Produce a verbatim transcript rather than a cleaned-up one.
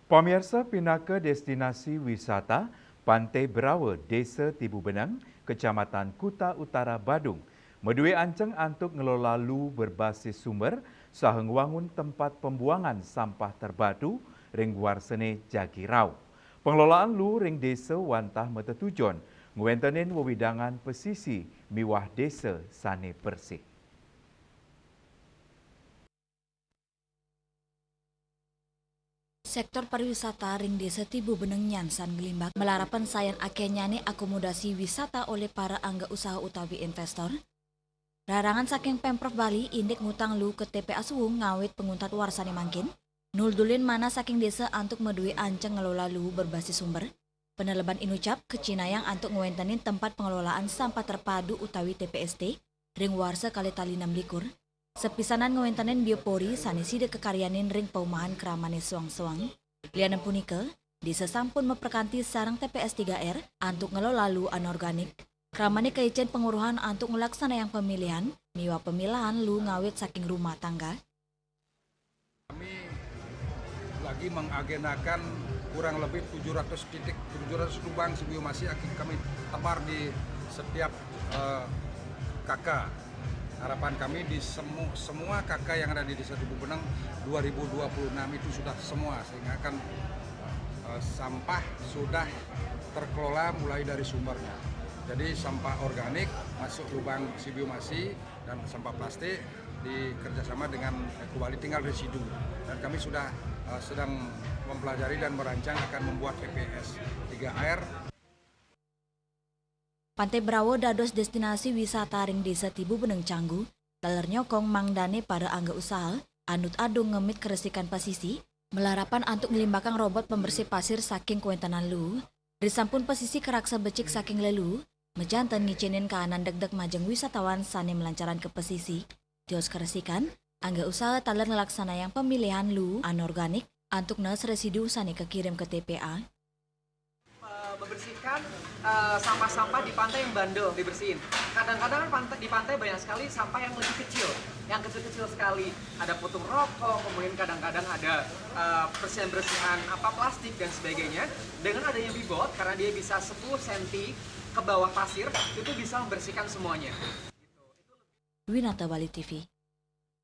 Pamirsa, pinaka destinasi wisata, Pantai Berawa, Desa Tibu Beneng, Kecamatan Kuta Utara, Badung, madué anceng antuk ngelola lu berbasis sumber saha ngwangun tempat pembuangan sampah terpadu ring warsané jagi rauh. Pengelolaan lu ring désa wantah matetujon ngwéntenin wewidangan pesisi miwah désa sané bersih. Sektor pariwisata ring Desa Tibu Beneng nyansan nglimbak malarapan sayan akéhnyané akomodasi wisata olih para angga usaha utawi investor. Rarangan saking Pemprov Bali indik ngutang lu ke T P A Suwung ngawit panguntat warsané mangkin, nuldulin manah saking désa antuk madué anceng ngelola lu berbasis sumber. Paneleban inucap kacinayang antuk ngwéntenin tempat pengelolaan sampah terpadu utawi T P S T ring warsa kalih tali enam likur, sapisanan ngwéntenin biopori sané sida kakaryanin ring paumahan kramané soang-soang. Lianan punika, désa sampun maprakanti sareng T P S tiga R antuk ngelola lu anorganik. Kramané kaicén panguruhan antuk nglaksanayang pamilihan miwah pamilahan lu ngawit saking rumah tangga. Kami lagi mengagendakan kurang lebih tujuh ratus titik, tujuh ratus lubang sibiomasi akan kami tebar di setiap, eh, K K. Harapan kami di semu-, semua K K yang ada di Desa Tibu Beneng dua ribu dua puluh enam itu sudah semua, sehingga akan, eh, sampah sudah terkelola mulai dari sumbernya. Jadi sampah organik masuk lubang sibiomasi dan sampah plastik dikerjasama dengan Eko Bali, tinggal residu. Dan kami sudah, eh, sedang mempelajari dan merancang akan membuat T P S tiga R. Pantai Berawa dados destinasi wisata ring Desa Tibu Beneng Canggu, taler nyokong mangdané para angga usaha anut adung ngemit karesikan pasisi, malarapan antuk nglimbakang robot pembersih pasir saking kawéntenan luu. Risampun pasisi karaksa becik saking leluu, majanten ngicénin kaanan degdeg majeng wisatawan sané malancaran ka pasisi. Tios karesikan, angga usaha taler nglaksanayang pamilihan luu anorganik antuk naas residu sané kakirim ka T P A. Eh, membersihkan, eh, sampah-sampah di pantai yang bandel dibersihin. Kadang-kadang kan pantai, di pantai banyak sekali sampah yang lebih kecil, yang kecil-kecil sekali. Ada putung rokok, kemudian kadang-kadang ada, eh, bersihan-bersihan apa, plastik dan sebagainya. Dengan adanya Bibot, karena dia bisa sepuluh senti ke bawah pasir, itu bisa membersihkan semuanya. Winata Bali T V.